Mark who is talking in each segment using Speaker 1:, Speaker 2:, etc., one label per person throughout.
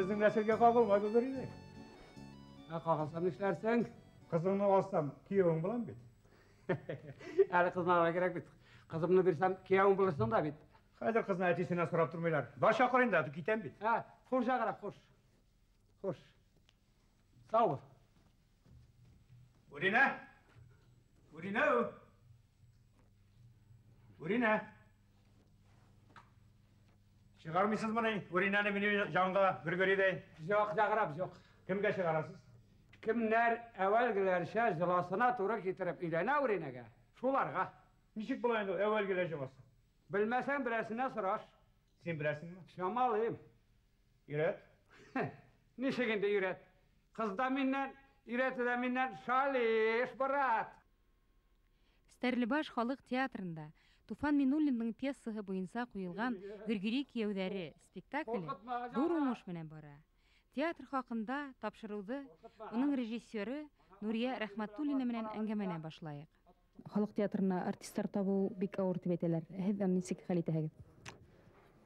Speaker 1: Безнең нәселгә кагылма, Гөргөри.
Speaker 2: Ә кагылсам нишләрсең?
Speaker 1: Кызыңны алсам, киявең булам бит.
Speaker 2: Әле кызны алырга кирәк бит. Кызымны бирсәм, киявең булырсың да бит.
Speaker 1: Хәзер кызны әтисеннән сорап тормыйлар. Бар чакыр инде, китәм бит.
Speaker 2: Ә, хуш, Җаграп, хуш. Хуш. Сау бул.
Speaker 1: Үринә! Үринә! Үринә! Чыгармыйсызмыни? Үринәне минем җанга Гөргөридәй.
Speaker 2: Юк, Җаграп, юк.
Speaker 1: Кемгә чыгарасыз?
Speaker 2: Кемнәр әүвәлгеләрчә җыласына туры китереп өйләнә Үринәгә, шуларга.
Speaker 1: Ничек була инде ул әүвәлгеләр җыласы?
Speaker 2: Белмәсәң, берәрсенә сораш.
Speaker 1: Син беләсеңме?
Speaker 2: Чамалыйм.
Speaker 1: Өйрәт.
Speaker 2: Ничек инде өйрәт? Кыз да миннән, өйрәтү дә миннән. Шалиш, брат!
Speaker 3: Стәрлебаш халык театрында Туфан Минуллинның пьесаһы буенча куелган Гөргөри кияүләре спектакле зур уңыш белән бара. Театр хакында тапшыруды уның режиссеры Нурия Рәхмәтуллина менән әңгәмәне башлайык. Халык театрына артистлар табу бик авыр дип әйтәләр. Һеҙ аны нисек хәл итәһегеҙ?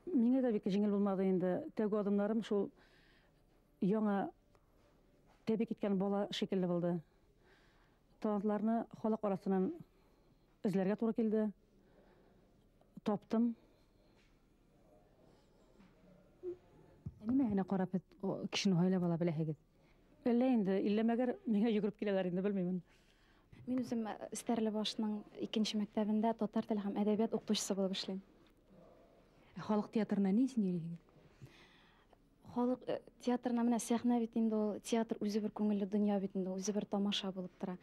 Speaker 4: Миңа да бик җиңел булмады инде. Тәүге адымнарым шул яңа тәби киткән бала шикелле булды. Талантларны халык арасыннан эзләргә туры килде. Таптым.
Speaker 3: Нимәһенә карап кешене һайлап ала беләһегеҙ?
Speaker 4: Әллә инде, иллә мәгәр миңа йөгереп киләләр инде, белмимен.
Speaker 5: Мин үзем Стәрлебашның икенче мәктәбендә татар теле һәм әдәбият укытучысы булып эшлим.
Speaker 3: Ә халык театрына ни өчен йөрисегез?
Speaker 5: Халык театрына менә сәхнә бит инде ул, театр үзе бер күңелле дөнья бит инде, үзе бер тамаша булып тора.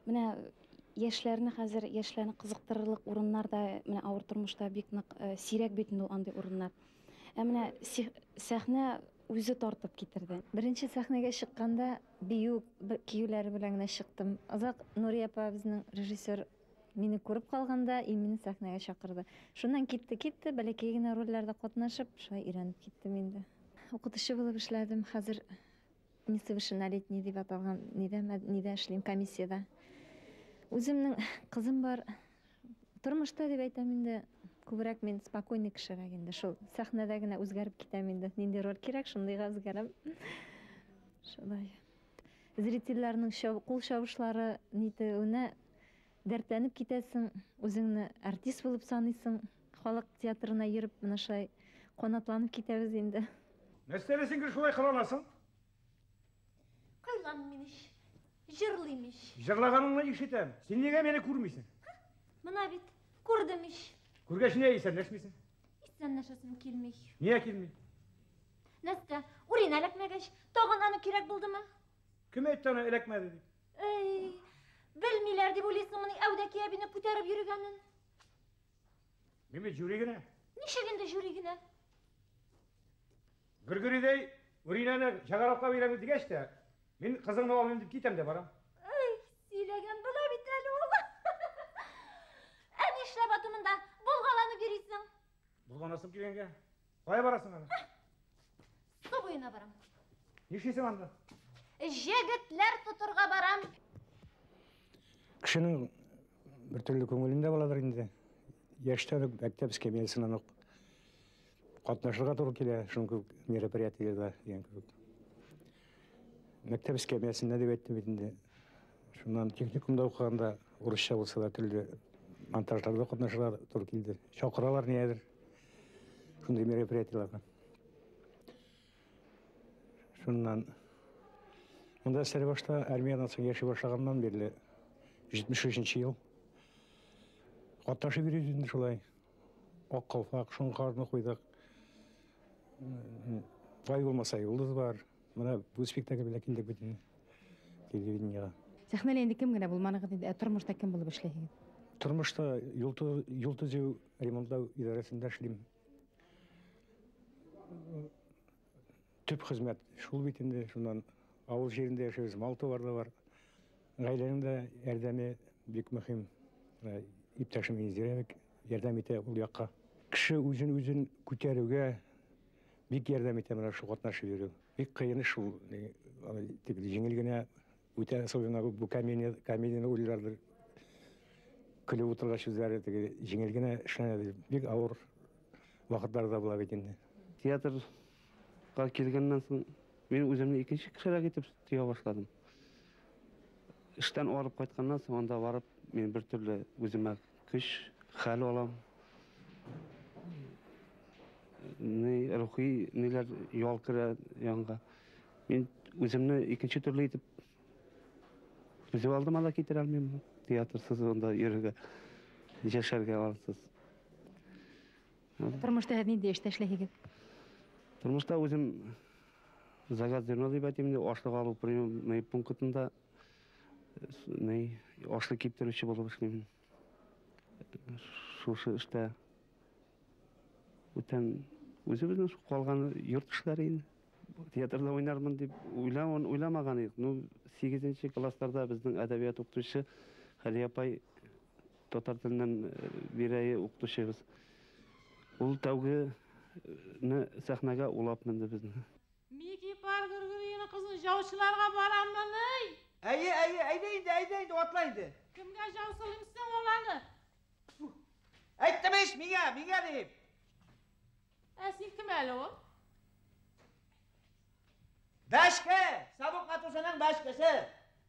Speaker 5: Менә яшьләрне хәзер, яшьләрне кызыктырырлык урыннар да менә авыр тормышта бик нык сирәк бит инде ул андый урыннар. Ә менә сәхнә үзе тартып китерде.
Speaker 6: Беренче сәхнәгә чыкканда бию киюләре белән генә чыктым. Озак Нурия апа безнең режиссер мине күреп калганда и мине сәхнәгә чакырды. Шуннан китте, китте, бәләкәй генә рольләрдә катнашып, шулай өйрәнеп киттем инде. Укытучы булып эшләдем, хәзер несовершеннолетний дип аталган нидә эшлим, комиссиядә. Үземнең кызым бар. Тормышта дип әйтәм инде, күбрәк мин спокойный кешерәк инде. Шул сәхнәдә генә үзгәреп китәм инде. Нинди роль кирәк, шундыйга үзгәрәм. Шулай. Зрительләрнең кул чабышлары нитүенә дәртләнеп китәсең, үзеңне артист булып саныйсың. Халык театрына йөреп, менә шулай канатланып китәбез инде.
Speaker 1: Нәрсә син гел шулай кыланасың?
Speaker 7: Кыйланмыйм ич, җырлыйм ич.
Speaker 1: Җырлаганыңны ишетәм. Син нигә мине күрмисең?
Speaker 7: Менә бит, күрдем ич.
Speaker 1: Күргәч нигә исәнләшмисең?
Speaker 7: Исәнләшәсем килми.
Speaker 1: Нигә килми?
Speaker 7: Нәрсә, Урина эләкмәгәч, тагын аны кирәк булдымы?
Speaker 1: Кем әйтте аны эләкмәде дип?
Speaker 7: Эй, белмиләр дип уйлыйсыңмыни Әүдәки әбине күтәреп йөргәнен?
Speaker 1: Мин бит жюри генә.
Speaker 7: Ничек инде жюри генә?
Speaker 1: Гөргөридәй Уринаны Җагарапка бирәбез дигәч тә, мин кызыңны алмыйм дип китәм дә барам.
Speaker 7: Эй, сөйләгән була бит әле ул. Ә нишләп ату монда булгаланып йөрисең?
Speaker 1: Булганасым килгәнгә. Кая барасың аны?
Speaker 7: Су буена барам.
Speaker 1: Нишлисең анда?
Speaker 7: Җегетләр тотырга барам.
Speaker 8: Кешенең бер төрле күңелендә буладыр инде. Яшьтән үк мәктәп эскәмиясеннән үк катнашырга туры килә, шуның кебек мероприятиеләрдә дигән кебек. Мәктәп эскәмиясендә дип әйттем бит инде. Шуннан техникумда укыганда урысча булса да төрле монтажларда катнашырга туры килде. Чакыралар ниядер шундый мероприятиеләргә. Шуннан монда Стәрлебашта армиядән соң яши башлаганнан бирле 73 ел катнашып йөрибез инде шулай. Ак калфак, шоңкарны куйдык. Ай булмаса йолдыз бар. Менә бу спектакль белән килдек бит инде телевидениега.
Speaker 3: Сәхнәлә инде кем генә булманыгыз инде, ә тормышта кем булып эшләйһегез?
Speaker 8: Тормышта юл төзү, ремонтлау идарәсендә эшлим. Төп хезмәт шул бит инде, шуннан авыл җирендә яшәбез, мал-туар да бар. Гаиләнең дә ярдәме бик мөһим. Иптәшем Инзирә бик ярдәм итә ул якка. Кеше үзен-үзен күтәрүгә бик ярдәм итә менә шул катнашып йөрү. Бик кыен эш ул, тик җиңел генә үтә, особенно бу комедияне уйлардыр. Көлеп утыргач үзләре теге җиңел генә эшләнә дип. Бик авыр вакытлар да була бит инде.
Speaker 9: Театр Театрга килгәннән соң мин үземне икенче кешерәк итеп тоя башладым. Эштән арып кайтканнан соң анда барып мин бер төрле үземә көч, хәл алам. Ни рухи ниләр ял керә янга. Мин үземне икенче төрле итеп күз алдыма да китерә алмыйм. Театрсыз анда йөрергә, яшәргә ансыз.
Speaker 3: Тормышта һеҙ ниндәй эштә эшләйһегеҙ?
Speaker 9: Тормышта үзем заготзерно дип әйтим инде, ашлык алу приемный пунктында ни ашлык киптерүче булып эшлим. Шушы эштә бүтән үзебезнең шул калган йорт эшләре инде. Театрда уйнармын дип уйламаган идек. Ну, 8 классларда безнең әдәбият укытучы Хәлия апай татар теленнән бирәе укытучыбыз. Ул тәүге сәхнәгә улап менде безне.
Speaker 10: Мики пар Гөргөринең кызын яучыларга бараммыни?
Speaker 11: Әйе, әйе, әйдә инде, әйдә инде, атла инде.
Speaker 10: Кемгә яу салыймсың аланы?
Speaker 11: Әйттем ич, миңа, миңа дип.
Speaker 10: Ә син кем әле ул?
Speaker 11: Бәшке, Сабук матусының бәшкесе.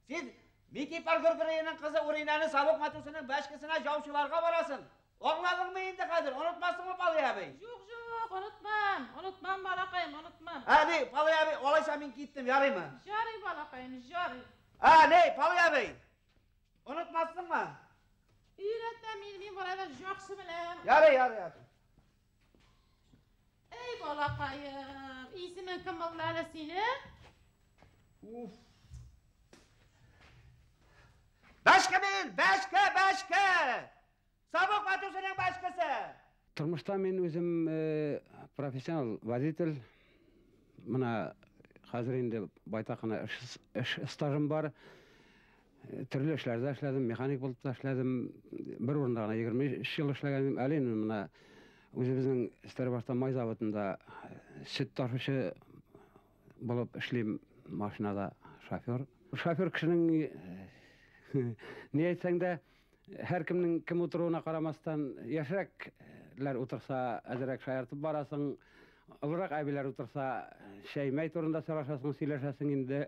Speaker 11: Син Мики пар Гөргөринең кызы Уринаны Сабук матусының бәшкесенә яучыларга барасың. Аңладыңмы инде хәзер? Онытмассыңмы, Палый абый?
Speaker 10: Юк, юк, онытмам. Онытмам, балакаем, онытмам.
Speaker 11: Ә, ни, Палый абый, алайса мин киттем, ярыймы?
Speaker 10: Ярый, балакаем, ярый.
Speaker 11: Ә, ни, Палый абый. Онытмассыңмы?
Speaker 10: Өйрәтмә мине, мин балада яхшы беләм.
Speaker 11: Ярый, ярый, ярый.
Speaker 10: Эй, балакаем, исемең кем булды әле синең?
Speaker 11: Уф. Бәшке мин, бәшке, бәшке. Сабук матусының бәшкесе.
Speaker 2: Тормышта мин үзем профессионал водитель. Мына хәзер инде байтак кына эш стажым бар. Төрле эшләрдә эшләдем, механик булып та эшләдем. Бер урында гына 23 ел эшләгән идем. Әле инде мына үзебезнең Стәрбашта май заводында сөт ташучы булып эшлим, машинада шофер. Шофер кешенең ни әйтсәң дә, һәркемнең кем утыруына карамастан, яшьрәкләр утырса, әзерәк шаяртып барасың, олырак әбиләр утырса, чәй-мәй турында сорашасың, сөйләшәсең инде.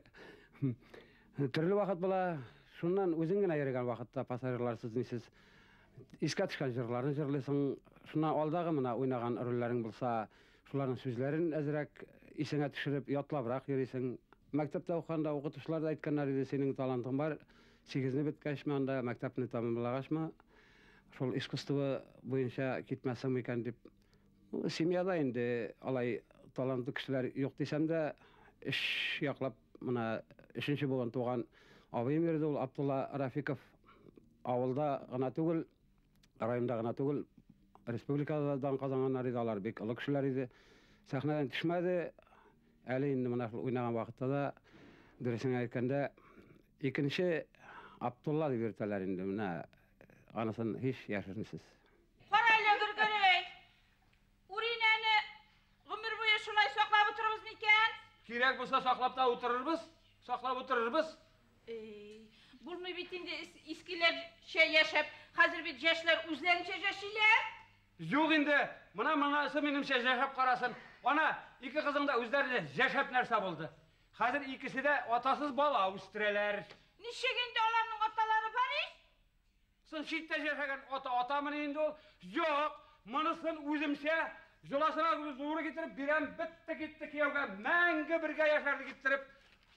Speaker 2: Төрле вакыт була. Шуннан үзең генә йөргән вакытта пассажирларсыз, нисез искә төшкән җырларны җырлыйсың. Шуннан алдагы мына уйнаган рольләрең булса, шуларның сүзләрен әзерәк исеңә төшереп, ятлабрак йөрисең. Мәктәптә укыганда укытучылар да әйткәннәр иде, синең талантың бар. 8-не беткәчме анда, мәктәпне тәмамлагачмы, шул искусство буенча китмәсең микән дип. Семьяда инде алай талантлы кешеләр юк дисәм дә, эш яклап мына 3нче буын туган абыем йөрде ул, Абдулла Рафиков. Авылда гына түгел, районда гына түгел, республикада да дан казанганнар иде, алар бик олы кешеләр иде. Сәхнәдән төшмәде. Әле инде мына шул уйнаган вакытта да, дөресен әйткәндә, икенче Абдулла дип йөртәләр инде, менә анысын һич яшермисез.
Speaker 10: Кара әле, Гөргөрәй. Уринәне гомер буе шулай саклап утырырбыз микән?
Speaker 2: Кирәк булса саклап та утырырбыз, саклап утырырбыз.
Speaker 10: Эй, булмый бит инде искеләрчә яшәп, хәзер бит яшьләр үзләренчә яшиләр.
Speaker 2: Юк инде, мына монысы минемчә яшәп карасын. Ана, ике кызың да үзләренә яшәп нәрсә булды. Хәзер икесе дә атасыз бала үстерәләр.
Speaker 10: Ничек инде аларның аталары бар ич?
Speaker 2: Сын читтә яшәгән ата атамыни инде ул? Юк, монысын үземчә җоласына зуры китереп бирәм, бетте китте кияүгә, мәңге бергә яшәрлек иттереп,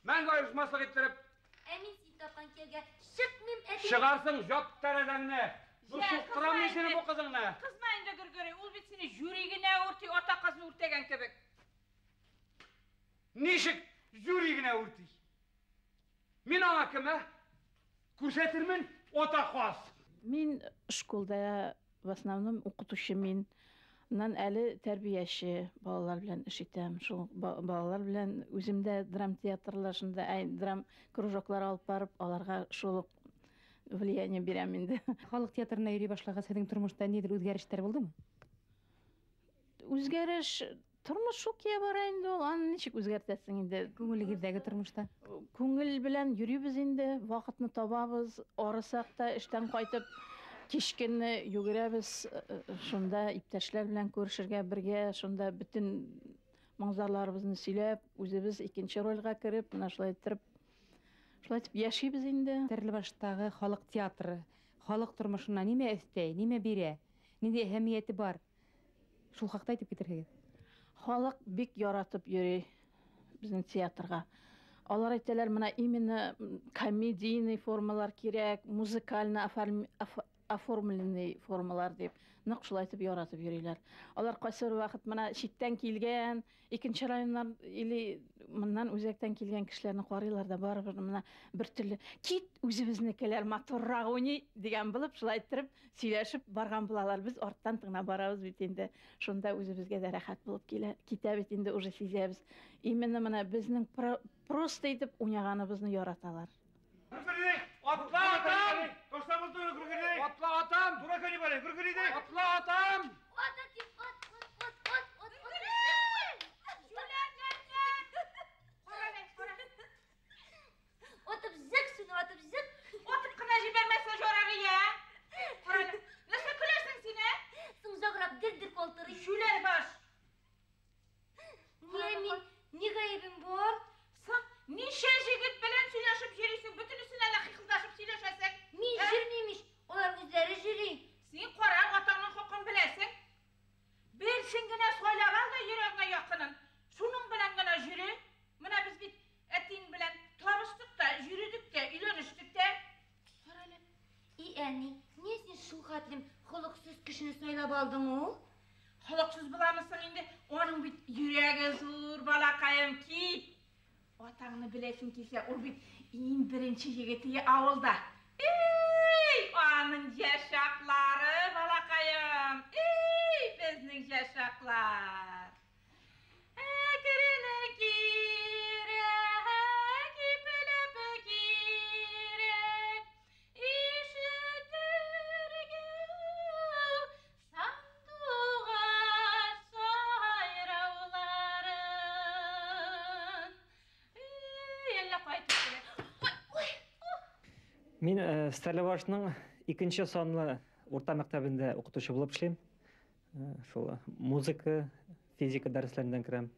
Speaker 2: мәңге аерышмаслык иттереп.
Speaker 7: Ә мин син тапкан кияүгә чыкмыйм, әти.
Speaker 2: Чыгарсың, яп тәрәзәңне. Бу
Speaker 10: Җә,
Speaker 2: суктырам мин
Speaker 10: кызма
Speaker 2: сине
Speaker 10: инде.
Speaker 2: бу кызыңны.
Speaker 10: Кызма инде, Гөргөри, ул бит сине жюри генә үрти, ата казны үртәгән кебек.
Speaker 2: Ничек жюри генә үрти? Мин аңа кем, ә? Күрсәтермен ата каз.
Speaker 12: Мин школда в основном укытучы мин. Аннан әле тәрбияче, балалар белән эш итәм. Шул балалар белән үзем дә драм театрлар, шунда, әй, драм кружоклар алып барып, аларга шул ук влияние бирәм инде.
Speaker 3: Халык театрына йөри башлагач, сезнең тормышта ниндидер үзгәрешләр булдымы?
Speaker 12: Үзгәреш, тормыш шул кия бара инде ул, аны ничек үзгәртәсең инде?
Speaker 3: Күңелегездәге тормышта?
Speaker 12: Күңел белән йөрибез инде, вакытны табабыз, арысак та эштән кайтып, кичкенне йөгерәбез, шунда иптәшләр белән күрешергә бергә, шунда бөтен Моң-зарларыбыҙны сөйләп, үҙебеҙ икенсе ролгә кереп, менә шулай иттереп, шулай итеп йәшибеҙ инде.
Speaker 3: Стәрлебаштағы халыҡ театры халыҡ тормошона нимә өҫтәй, нимә бирә, ниндәй әһәмиәте бар? Шул хаҡта әйтеп китерһегеҙ.
Speaker 12: Халыҡ бик яратып йөрөй беҙҙең театрға. Алар әйтәләр, менә именно комедийный формалар кирәк, музыкально оформленный формалар дип. Ныҡ шулай итеп яратып йөрөйләр. Алар ҡайсы бер ваҡыт менә ситтән килгән, икенсе районнар или мыннан үзәктән килгән кешеләрне ҡарыйлар ҙа барыбер менә бер төрлө кит үҙебеҙнекеләр матурыраҡ уйнай дигән булып шулай иттереп сөйләшеп барған булалар. Беҙ арттан тыңлап барабыҙ бит инде. Шунда үҙебеҙгә дә рәхәт булып килә, китә бит инде, уже сизәбеҙ. Именно менә беҙҙең просто итеп уйнағаныбыҙны яраталар.
Speaker 1: Атла атам! Атла атам! Атла атам!
Speaker 7: Атып зыҡ, шуны атып зыҡ.
Speaker 10: Атып ҡына ебәрмәһә ярар ине. Ҡара, нәрсә көләсең һин, ә?
Speaker 7: Соң зағрап дер-дер ҡалтырый.
Speaker 10: Шүләр баш.
Speaker 7: Ни мин, ни ғәйебем бар?
Speaker 10: Соң нисә егет белән сөйләшеп йөрөйсөң, бөтөнөсөнә лә хихылдашып сөйләшәсең.
Speaker 7: Мин йөрөмәйем ич, улар үҙҙәре йөрөй.
Speaker 10: Һин ҡара, атаңның хаҡын беләсең. Берсен генә һайлап ал да йөрәгеңә яҡынын. Шуның белән генә йөрө. Менә беҙ бит әтиң белән табыштыҡ та, йөрөдөк тә, өйләнештек тә. Ҡара әле.
Speaker 7: И әни, ни һин шул хәтлем холоҡһоҙ кешене һайлап алдың ул?
Speaker 10: Холоҡһоҙ буламы һуң инде? Уның бит йөрәге ҙур, балаҡайым, кит. Атаңны беләсең килсә, ул бит иң беренсе егете ауылда. Эй, аның йәшаҡлары, балаҡайым. Эй, беҙҙең йәшаҡлар. Әкренә кирәк, ипләп кирәк, ишетергә сандуғас сайрауларын. Эй, әллә ҡайтып килә.
Speaker 13: Мин Стәрлебашның икенсе санлы урта мәктәбендә уҡытыусы булып эшләйем. Шул музыка, физика дәресләреннән керәм.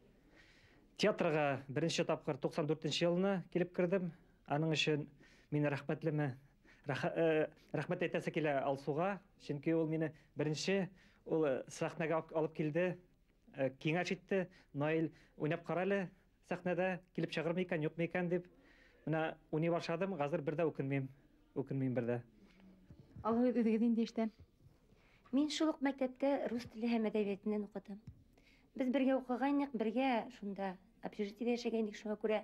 Speaker 13: Театрға беренсе тапҡыр 94 йылына килеп керҙем. Аның өсөн мин рәхмәтлеме? Рәхмәт әйтәсе килә Алсуға, сөнки ул мине беренсе ул сәхнәгә алып килде, киңәш итте. Наил, уйнап ҡара әле сәхнәдә, килеп сығырмы икән, юҡмы икән дип. Менә уйнай башладым, хәҙер бер дә үкенмәйем. Үкенмәйем бер дә.
Speaker 3: Алһыу, үҙегеҙ ниндәй эштән?
Speaker 6: Мин шул уҡ мәктәптә рус теле һәм әҙәбиәтенән уҡытам. Беҙ бергә уҡығайныҡ, бергә шунда общежитиедә йәшәгәйнек, шуңа күрә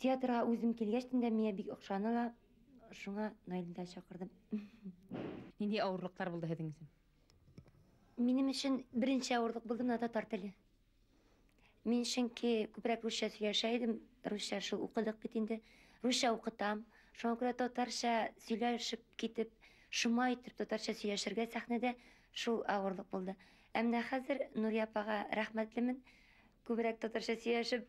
Speaker 6: театрға үҙем килгәс тә миңә бик оҡшаны ла, шуңа Наилде дә саҡырҙым.
Speaker 3: Ниндәй ауырлыҡтар булды һеҙҙең өсөн?
Speaker 6: Минең өсөн беренсе ауырлыҡ булды мына татар теле. Мин сөнки күберәк русча һөйләшә идем, русча шул уҡыдыҡ бит инде. Русча уҡытам, шуңа күрә татарча һөйләшеп китеп, шума итеп татарча һөйләшергә сәхнәдә шул ауырлыҡ булды. Ә менә хәҙер Нурия апаға рәхмәтлемен. Күберәк татарча һөйләшеп,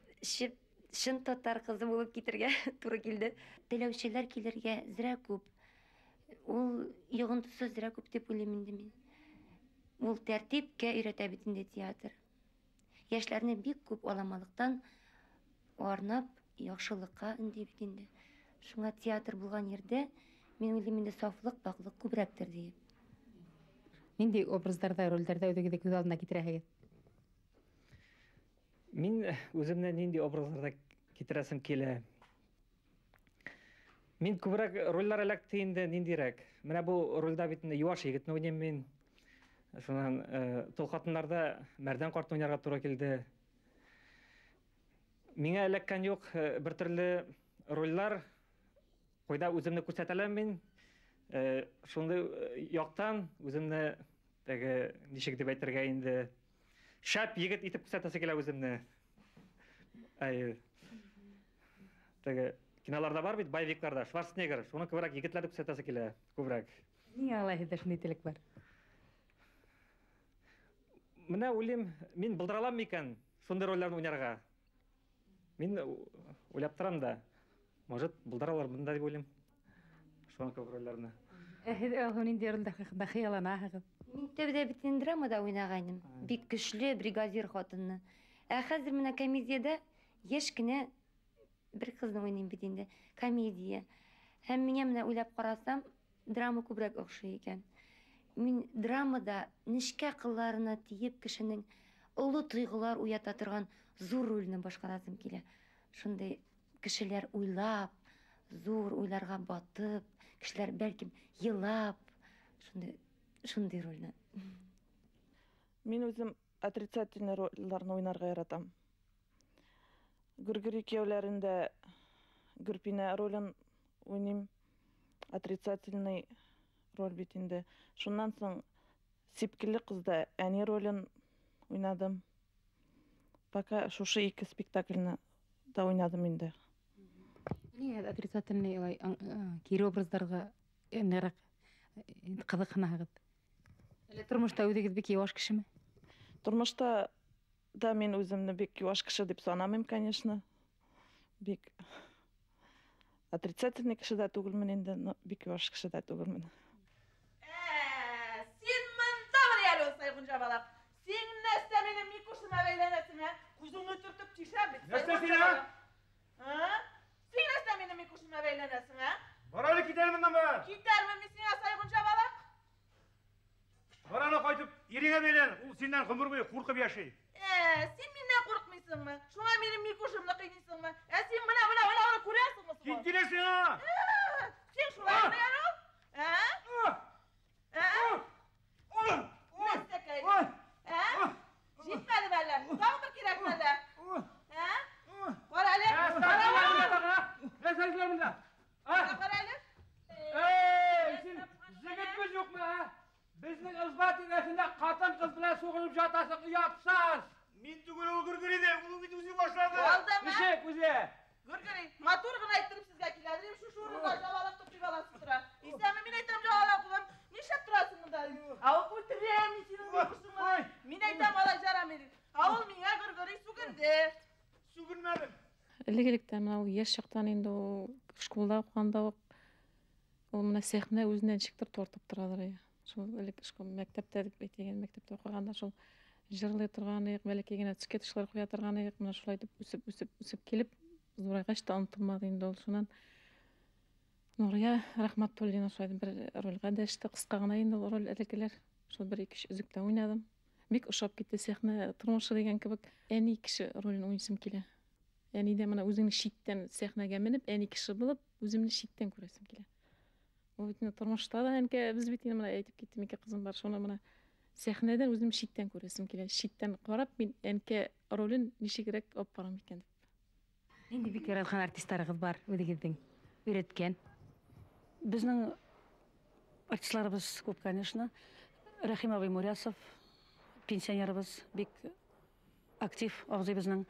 Speaker 6: чын татар ҡыҙы булып китергә тура килде. Теләүселәр килергә зрә күп. Ул йоғонтоһо зрә күп тип уйлайым инде мин. Ул тәртипкә өйрәтә бит инде театр. Йәшләрне бик күп аламалыҡтан арнап яҡшылыҡҡа өндәй бит инде. Шуңа театр булған ерҙә мин уйлайым инде сафлыҡ, паҡлыҡ күберәктер тиеп.
Speaker 3: Ниндәй образдарҙа, ролдәрҙә үҙегеҙҙе күҙ алдына китерәһегеҙ?
Speaker 13: Мин үҙемде ниндәй образдарҙа китерәсем килә? Мин күберәк ролдәр эләкте инде, ниндәйерәк. Менә был ролдә бит инде юаш егетне уйнайым мин. Шунан тол ҡатындарҙа Мәрҙән ҡартны уйнарға тура килде. Миңә эләккән юҡ, бер төрлө ролдәр ҡайҙа үҙемде күрһәтәләм мин. Шундай яҡтан үҙемде теге нисек тип әйтергә инде, шәп егет итеп күрһәтәсе килә үҙемде. Әй, теге киноларҙа бар бит, боевикларҙа Шварценеггер, шуны күберәк егетләрҙе күрһәтәсе килә, күберәк.
Speaker 3: Ниңә алай һеҙҙә шундай теләк бар?
Speaker 13: Менә уйлайым, мин булдыра алам микән шундай ролдәрҙе уйнарға? Мин уйлап торам да, может, булдыра алырмын да тип уйлайым. Шуның кебек ролдәрҙе.
Speaker 3: Һеҙ Алһыу ниндәй ролдәр хаҡында хыялланаһығыҙ?
Speaker 6: Мин тәүҙә бит инде драмада уйнағайным. Бик көслө бригадир ҡатынны. Ә хәҙер менә комедияда йәш кенә бер ҡыҙны уйныйм бит инде. Комедия. Һәм миңә менә уйлап ҡарасам, драма күберәк оҡшай икән. Мин драмада нескә ҡылларына тейеп кешенең оло тойғолар уята торған ҙур ролен башҡарасым килә. Шундай кешеләр уйлап, ҙур уйларға батып, кешеләр бәлкем йылап, шундай ролне.
Speaker 14: Мин үҙем отрицательный ролларны уйнарға яратам. Гөргөри кейәүләрендә Гөрпинә ролен уйныйм. Отрицательный роль бит инде. Шуннан соң Сипкелле ҡыҙҙа әни ролен уйнадым. Пока шушы ике спектакльне да уйнадым инде.
Speaker 3: Ниңә отрицательный улай кире образдарға нығыраҡ ҡыҙыҡһынаһығыҙ? Әллә тормошта үҙегеҙ бик йыуаш кешеме?
Speaker 14: Тормошта да мин үҙемде бик йыуаш кеше дип санамайым, конечно. Бик отрицательный кеше дә түгелмен инде, но бик йыуаш кеше дә түгелмен.
Speaker 10: Син мындамын әле ул Сайғын Жабалаҡ. Син нәрсә минең Микушыма бәйләнәсең, ә? Күҙеңде төртөп тишәм бит.
Speaker 1: Нәрсә син, ә?
Speaker 10: Син нәрсә минең Микушыма бәйләнәсең, ә?
Speaker 1: Бар әле китәрмен моннан бар.
Speaker 10: Китәрмен мин сиңа, Сайғын Жабалаҡ.
Speaker 1: Бар аны ҡайтып иреңә бәйлән, ул синнән ғүмер буйы ҡурҡып йәшәй.
Speaker 10: Син миннән ҡурҡмайһыңмы? Шуңа минең Микушымны ҡыйныйһыңмы? Ә син мына уны күрәһеңме соң?
Speaker 1: Кит киләсең, а?
Speaker 10: Син шулай әле ул? Ә? Ә? Нәрсәкәй? Ә? Етмәне әллә? Тағы бер кәрәкме әллә? Ә? Ҡара әле.
Speaker 1: Нәрсә эшләр монда?
Speaker 10: Ҡара әле.
Speaker 1: Эй, син егетме юҡмы, ә? Беҙҙең ызба тирәһендә ҡатын-ҡыҙ менән һуғылып ятаһың, оятһыҙ. Мин түгел, ул Гөргөри ҙә, ул бит үҙе башланы.
Speaker 10: Алдама.
Speaker 1: Нисек үҙе?
Speaker 10: Гөргөри, матур ғына әйттереп һеҙгә килә. Мин шушы урында жабалаҡ тотоп аласың тора. Исәнме, мин әйтәм, жабалаҡ улым, нишләп торасың монда? Ә ул үлтерәм мин синең Микушыңны. Мин әйтәм, алай ярамай дип. Ә ул миңа Гөргөри сүгенде.
Speaker 1: Сүгенмәдем.
Speaker 15: Элек-электән менә ул йәш чактан инде ул школда уҡығанда уҡ ул менә сәхнә үҙенә нисектер тартып торалыр. Шул элек школ мәктәптә дип әйтелгән, мәктәптә уҡығанда шул жырлай торған идек, бәләкәй генә скетчлар ҡуя торған идек. Менә шулай итеп үсеп, үсеп, үсеп килеп, ҙурайғас та онотолмаҙы инде ул. Шунан Нурия Рәхмәтуллина шулай бер ролгә дәште, ҡыҫҡа ғына инде ул роль элеккеләр. Шул бер ике өҙөктә уйнадым. Бик ошап китте сәхнә тормошы дигән кебек. Әни кеше ролен уйныйсым килә. Әни дә менә үзеңне читтән сәхнәгә менеп, әни кеше булып, үземне читтән күрәсем килә. Ул бит инде тормошта да әнкә без бит инде менә әйтеп киттем, ике кызым бар, шуны менә сәхнәдән үзем читтән күрәсем килә. Читтән карап мин әнкә ролен ничегрәк алып барам икән дип.
Speaker 3: Нинди бик яраткан артистларыгыз бар үҙегеҙҙең? Өйрәткән?
Speaker 4: Беҙҙең артистларыбыҙ күп, конечно. Рәхим абый Мурясов, пенсионерыбыҙ, бик актив абзый беҙҙең.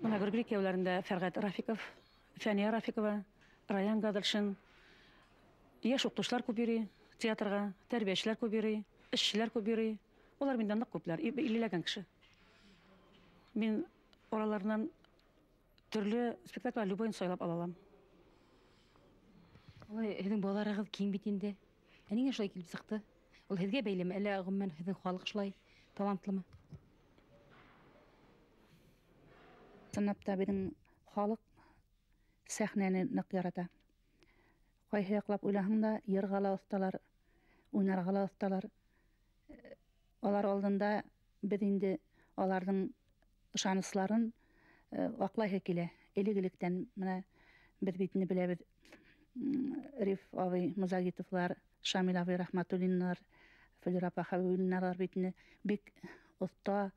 Speaker 4: Мына Гөргөри кейәүләрендә Фәрғәт Рафиков, Фәниә Рафикова, Раян Гаделшин. Йәш уҡытыусылар күп йөрөй театрға, тәрбиәселәр күп йөрөй, эшселәр күп йөрөй. Улар миндән ныҡ күпләр, иллеләгән кеше. Мин араларынан төрлө спектакль любойын сайлап ала алам.
Speaker 3: Улай, һеҙҙең балаларығыҙ киң бит инде. Ә ниңә шулай килеп сыҡты? Ул һеҙгә бәйлеме, әллә ғөмүмән һеҙҙең халыҡ шулай талантлымы?
Speaker 16: Ысынлап та беҙҙең халыҡ сәхнәне ныҡ ярата. Ҡайһы яҡлап уйлаһаң да, йырға ла оҫталар, уйнарға ла оҫталар. Алар алдында беҙ инде аларҙың ышанысларын аҡлайһы килә. Элек-электән менә беҙ бит инде беләбеҙ, Риф абый Музагитовлар, Шамил абый Рәхмәтуллиннар, Флюра апа Хәбибуллиналар бит инде бик оҫта,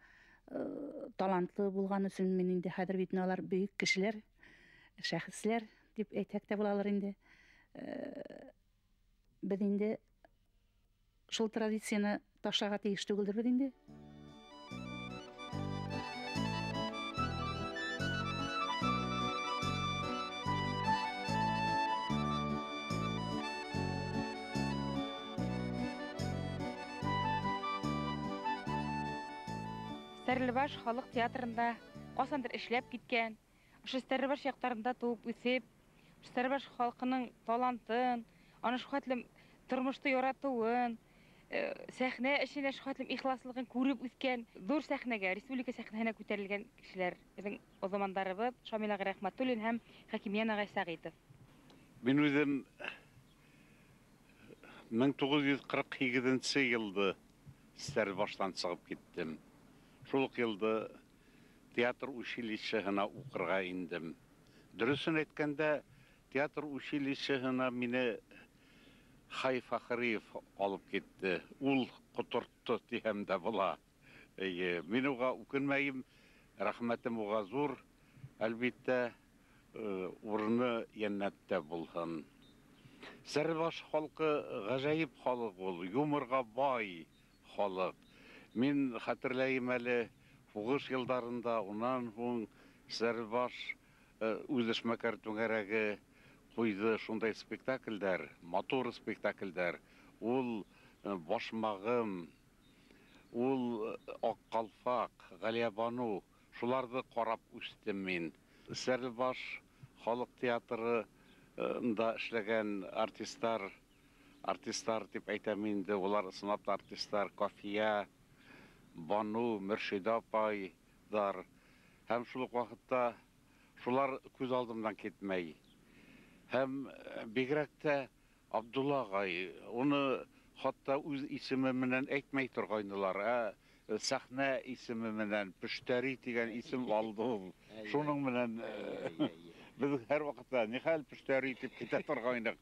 Speaker 16: талантлы булған өсөн мин инде хәҙер бит инде алар бөйөк кешеләр, шәхесләр дип әйтһәк тә булалыр инде. Беҙ инде шул традицияны ташларға тейеш түгелдер беҙ инде.
Speaker 3: Стәрлебаш халыҡ театрында ҡасандыр эшләп киткән, ошо Стәрлебаш яҡтарында тыуып үҫеп, Стәрлебаш халҡының талантын, аны шул хәтлем тормошто яратыуын, Сәхнә эшенә шул ихласлығын күреп үҫкән, ҙур сәхнәгә, республика сәхнәһенә күтәрелгән кешеләр. Беҙҙең уҙамандарыбыҙ Шамил ағай Рәхмәтуллин һәм Хәкимйән ағай Сәғитов.
Speaker 17: Мин үҙем 1948 йылды Стәрлебаштан сығып киттем. Шул уҡ йылды театр училищеһына уҡырға индем. Дөрөҫөн әйткәндә, театр училищеһына мине Хай Фахриев алып китте. Ул ҡотортто тиһәм дә була. Эйе, мин уға үкенмәйем, рәхмәтем уға ҙур. Әлбиттә, урыны йәннәттә булһын. Стәрлебаш халҡы ғәжәйеп халыҡ ул, юморға бай халыҡ. Мин хәтерләйем әле һуғыш йылдарында, унан һуң Стәрлебаш үҙ эшмәкәр түңәрәге ҡуйҙы шундай спектаклдәр, матур спектаклдәр. Ул Башмағым, ул Аҡ ҡалфаҡ, Ғәлиәбаныу, шуларҙы ҡарап үҫтем мин. Стәрлебаш халыҡ театрында эшләгән артистар, артистар тип әйтәм инде, улар ысынлап та артистар, Кафия, Бану, Мөршидә апайҙар. Һәм шул уҡ ваҡытта шулар күҙ алдымдан китмәй. Һәм бигерәк тә Абдулла ағай, уны хатта үҙ исеме менән әйтмәй торғайнылар, ә сәхнә исеме менән Пөштәри тигән исем алды ул. Шуның менән беҙ һәр ваҡытта нихәл Пөштәри тип китә торғайныҡ.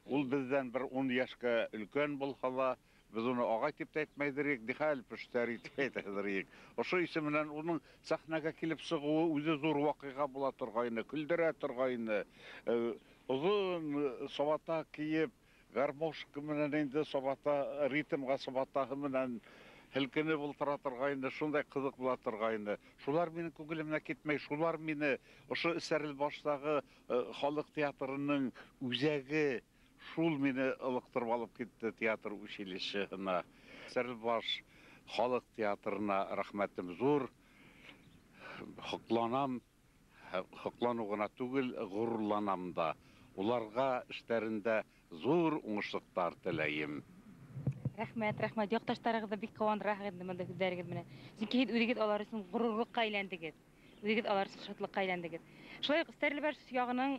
Speaker 17: Ул беҙҙән бер 10 йәшкә өлкән булһа ла, беҙ уны ағай тип тә әйтмәйҙер инек, нихәл Пөштәри тип әйтәҙер инек. Ошо исем менән уның сәхнәгә килеп сығыуы үҙе ҙур ваҡиға була торғайны, көлдөрә торғайны. Оҙон сабата кейеп, гармошка менән инде сабата, ритмға сабатаһы менән һелкенеп ултыра торғайны, шундай ҡыҙыҡ була торғайны. Шулар минең күңелемдән китмәй, шулар мине ошо Стәрлебаштағы халыҡ театрының үҙәге, шул мине ылыҡтырып алып китте театр училищеһына. Стәрлебаш халыҡ театрына рәхмәтем ҙур. Һоҡланам, һоҡланыу ғына түгел, ғорурланам да. Уларға эштәрендә ҙур уңышлыҡтар теләйем.
Speaker 3: Рәхмәт, рәхмәт. Яҡташтарығыҙҙы бик ҡыуандыраһығыҙ инде бындай һүҙҙәрегеҙ менән. Сөнки һеҙ үҙегеҙ алар өсөн ғорурлыҡҡа әйләндегеҙ. Үҙегеҙ алар өсөн шатлыҡҡа әйләндегеҙ. Шулай уҡ Стәрлебаш яғының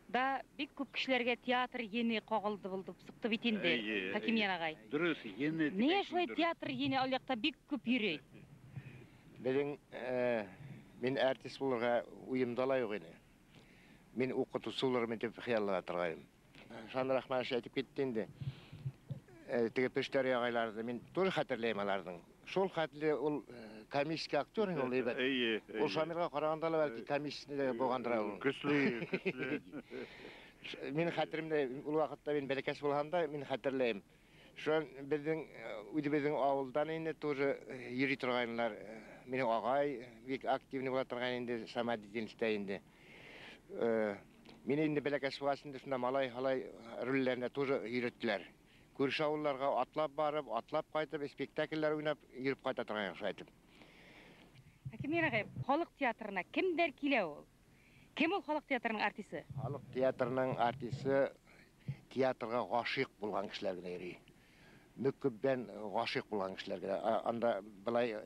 Speaker 3: да бик күп кешеләргә театр ене ҡағылды булды, сыҡты бит инде, Хәкимйән ағай.
Speaker 17: Дөрөҫ, ене тип
Speaker 3: Ниңә
Speaker 17: әйтеү
Speaker 3: шулай
Speaker 17: дөрөҫ.
Speaker 3: театр ене ал яҡта бик күп йөрөй?
Speaker 18: Беҙҙең, мин артист булырға уйымда ла юҡ ине. Мин уҡытыусы булырмын тип хыяллана торғайным. Шамил Рахманович әйтеп китте инде. Теге Пөштәри ағайларҙы мин тоже хәтерләйем аларҙың. Шул хәтле ул комический актер ул әйбәт. Ул Шамилға ҡарағанда ла бәлки комический дә булғандыр ул.
Speaker 17: Көслө, көслө.
Speaker 18: Мин хәтеремдә, ул ваҡытта мин бәләкәс булғанда мин хәтерләйем. Шунан беҙҙең үҙебеҙҙең ауылдан инде тоже йөрөй торғайнылар. Минең ағай бик активный була торған инде самодеятельностьта инде. Мин инде бәләкәс булғас инде шунда малай-һалай ролләренә тоже өйрәттеләр. Күрше ауылларға атлап барып, атлап ҡайтып, спектакльләр уйнап йөрөп ҡайта торған шулай итеп.
Speaker 3: Хәкимйән ағай, халыҡ театрына кемдәр килә ул? Кем ул халыҡ театрының артисы?
Speaker 18: Халыҡ театрының артисы театрға ғашиҡ булған кешеләр генә йөрөй. Мөкиббән ғашиҡ булған кешеләр генә. Анда былай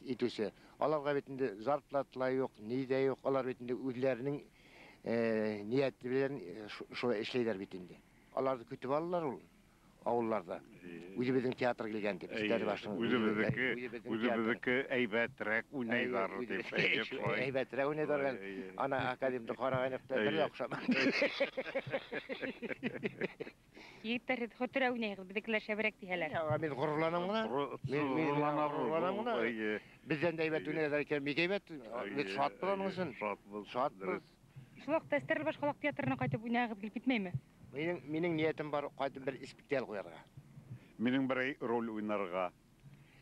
Speaker 18: итеүсе. Аларға бит инде зарплата ла юҡ, ни ҙә юҡ. Алар бит инде үҙләренең ниәте белән шулай эшләйҙәр бит инде. Аларҙы көтөп алалар ул ауылларҙа. Үҙебеҙҙең театр килгән тип, Стәрлебаштың
Speaker 17: Үҙебеҙҙеке, үҙебеҙҙеке әйбәтерәк уйнайҙар тип, әйе, шулай.
Speaker 18: Әйбәтерәк уйнайҙар. Ана академды ҡарағайныҡ та бер ҙә оҡшаманы.
Speaker 3: Егеттәр, һеҙ хөртөрәк уйнайһығыҙ, беҙҙекеләр шәберәк тиһәләр.
Speaker 18: Ә, мин ғорурланам ғына. Мин ғорурланам ғына. Беҙҙән дә әйбәт уйнайҙар икән, бик әйбәт. Беҙ шатбыҙ уның өсөн.
Speaker 17: Шатбыҙ.
Speaker 18: Шатбыҙ.
Speaker 3: Шул ваҡытта Стәрлебаш халыҡ театрына ҡайтып уйнағыҙ килеп китмәйме?
Speaker 18: Минең ниәтем бар ҡайтып бер спектакль ҡуярға.
Speaker 17: Минең берәй роль уйнарға.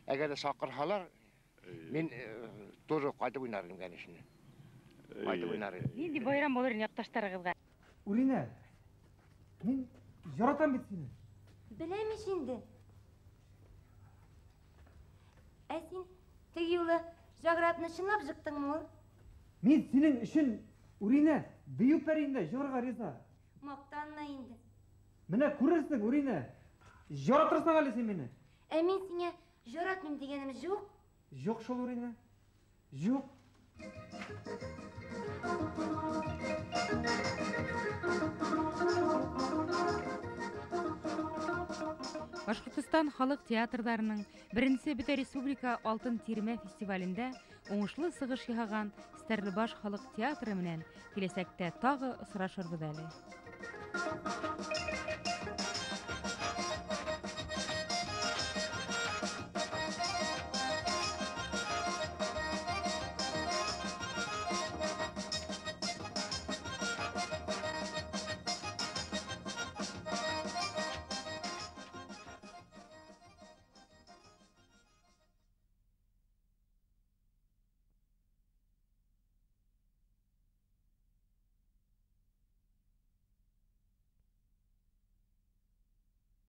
Speaker 18: Әгәр ҙә саҡырһалар, мин тоже ҡайтып уйнар инем, конечно. Ҡайтып уйнар инем.
Speaker 3: Ниндәй байрам булыр ине яҡташтарығыҙға?
Speaker 1: Үринә, мин яратам бит һине.
Speaker 7: Беләм ич инде. Ә һин теге юлы Жагратны чынлап жыҡтыңмы ул?
Speaker 1: Мин һинең өсөн, Үринә, бейеү пәрейендә жығырға риза.
Speaker 7: Маҡтанма инде.
Speaker 1: Менә күрерсең, Үринә. Яратырсың әле һин мине.
Speaker 7: Ә мин сиңә яратмыйм дигәнем юк.
Speaker 13: Юк шул, Урина. Юк.
Speaker 3: Башҡортостан халыҡ театрҙарының беренсе бөтә республика Алтын тирмә фестивалендә уңышлы сығыш яһаған Стәрлебаш халыҡ театры менән киләсәктә тағы осрашырбыҙ әле.